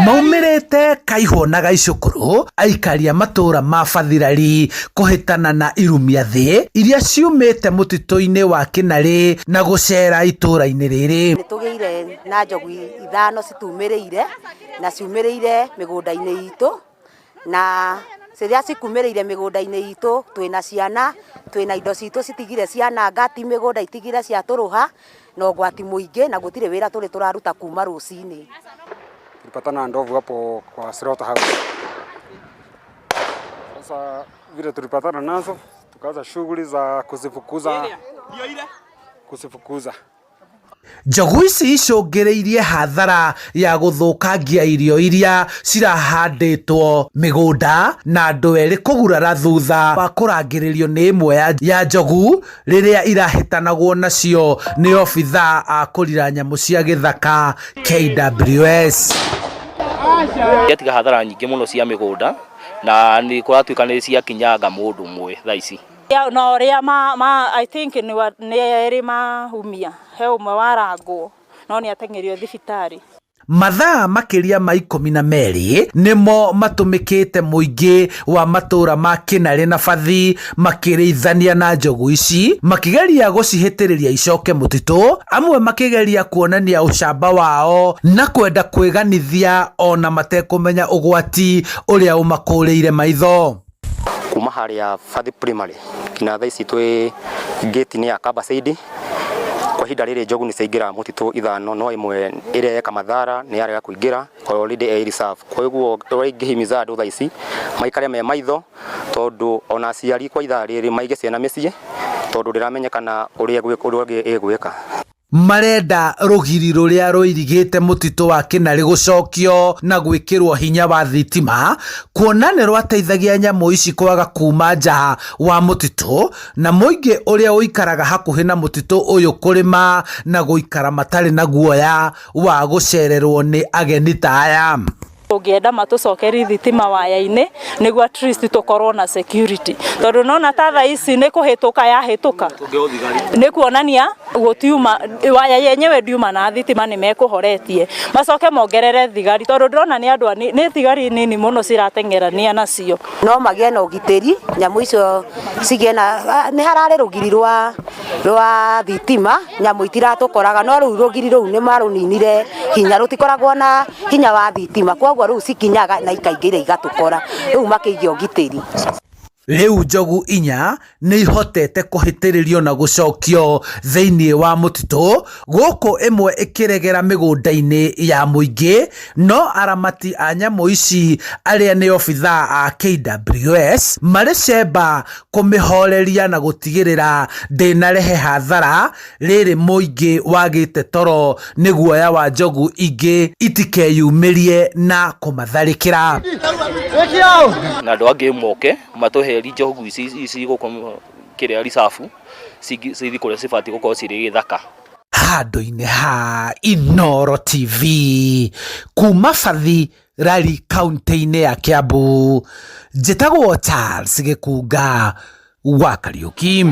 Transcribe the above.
Maumĩrĩte Kaihwo na Gaicũkũrũ, aikari a matũũra ma Bathirari kũhĩtana na irumia thĩ iria ciumĩte mũtitũ-inĩ wa Kĩnarĩ na gũcera itũũra-inĩ rĩrĩ. Nĩ tũgĩire na njogu ithano citumĩrĩire na ciumĩrĩire mĩgũnda-inĩ itũ na rĩrĩa cikumĩrĩire mĩgũnda-inĩ itũ twĩna ciana, twĩna indo citũ citigire ciananga, ti mĩgũnda itigire ciatũrũha na ũgwati mũingĩ na gũtirĩ wĩra tũrĩ tũraruta kuma rũcinĩ. Tulipatana na ndovu hapo kwa slaughter house. Sasa vile tulipatana nazo tukaanza shughuli za kuzifukuza. Njogu ici icũngĩrĩirie hathara ya gũthũkangia irio iria cirahandĩtwo mĩgũnda na andũ erĩ kũgurara thutha wa kũrangĩrĩrio nĩ ĩmwe ya njogu rĩrĩa irahĩtanagwo nacio nĩ obithaa a kũrira nyamũ cia gĩthaka KWS. Ciatiga hathara nyingĩ mũno cia mĩgũnda na nĩ kũratuĩka nĩ ciakinyanga mũndũ ũmwe thaa ici. Na ũrĩa ma I think nĩ erĩ mahumia, he ũmwe warangwo no nĩ ateng'erio thibitarĩ. Mathaa makĩria ma 12 nĩmo matũmĩkĩte mũingĩ wa matũũra ma Kĩnarĩ na Bathi makĩrĩithania na njogu ici makĩgeria gũcihĩtĩrĩria icoke mũtitũ, amwe makĩgeria kuonania ũcamba wao na kwenda kwĩganithia ona matekũmenya ũgwati ũrĩa ũmakũrĩire maitho. Kuma harĩa Bathi Primary nginya thaa ici twĩ gate-inĩ ya Kabasaidi. Kwa ihinda rĩrĩ njogu nĩ ciaingĩra mũtitũ ithano, no ĩmwe ĩrĩa yeka mathara nĩ yarega kũingĩra, already ĩ reserve. Koguo ũrĩa ingĩhimiza andũ thaa ici maikare me maitho, tondũ ona aciari kwa ithaa rĩrĩ maige ciana mĩciĩ, tondũ ndĩramenyekana ũrĩa ũngĩ ĩgwĩka. Marenda rũgiri rũrĩa rũirigĩte mũtitũ wa Kĩnarĩ gũcokio na gwĩkĩrwo hinya wa thitima, kuona nĩ rwateithagia nyamũ ici kwaga kuma nja wa mũtitũ na mũingĩ ũrĩa ũikaraga hakuhĩ na mũtitũ ũyũ kũrĩma na gũikara matarĩ na guoya wa gũcererwo nĩ ageni ta aya. Tũngĩenda matũcokerie thitima waya-inĩ nĩguo at least tũkorwo na security, tondũ nona ta thaa ici nĩ kũhĩtũka yahĩtũka, nĩ kuonania gũtiuma waya yenyewe ndiuma na thitima, nĩ mekũhoretie macoke mongerere thigari, tondũ ndĩrona nĩ andũ nĩ thigari nini mũno cirateng'erania nacio. No magĩe na ũgitĩri, nyamũ icio cigĩe na nĩ hararĩ rũgiri rwa thitima, nyamũ itiratũkoraga, no rĩu rũgiri rũu nĩ marũninire hinya, rũtikoragwo na hinya wa thitima, koguo rĩu cikinyaga na ikaingĩra igatũkora, rĩu makĩige ũgitĩri. Rĩu njogu inya nĩ ihotete kũhĩtĩrĩrio na gũcokio thĩinĩ wa mũtitũ, gũkũ ĩmwe ĩkĩregera mĩgũnda-inĩ ya mũingĩ, no aramati a nyamũ ici arĩa nĩ obithaa a KWS marĩ cemba kũmĩhoreria na gũtigĩrĩra ndĩnarehe hathara rĩrĩ mũingĩ wagĩte toro nĩ guoya wa njogu ingĩ itikeyumĩrie na kũmatharĩkĩra. Na andũ angĩ moke matũheri njogu ici gũkũ kĩrĩa reserve cithi kũrĩa cibatiĩ gũkorwo cirĩ gĩthaka. Handũ-inĩ ha Inooro TV kuma Bathi Rari kaunti-inĩ ya Kiambu, njĩtagwo Charles Gĩkunga wa Kariũki.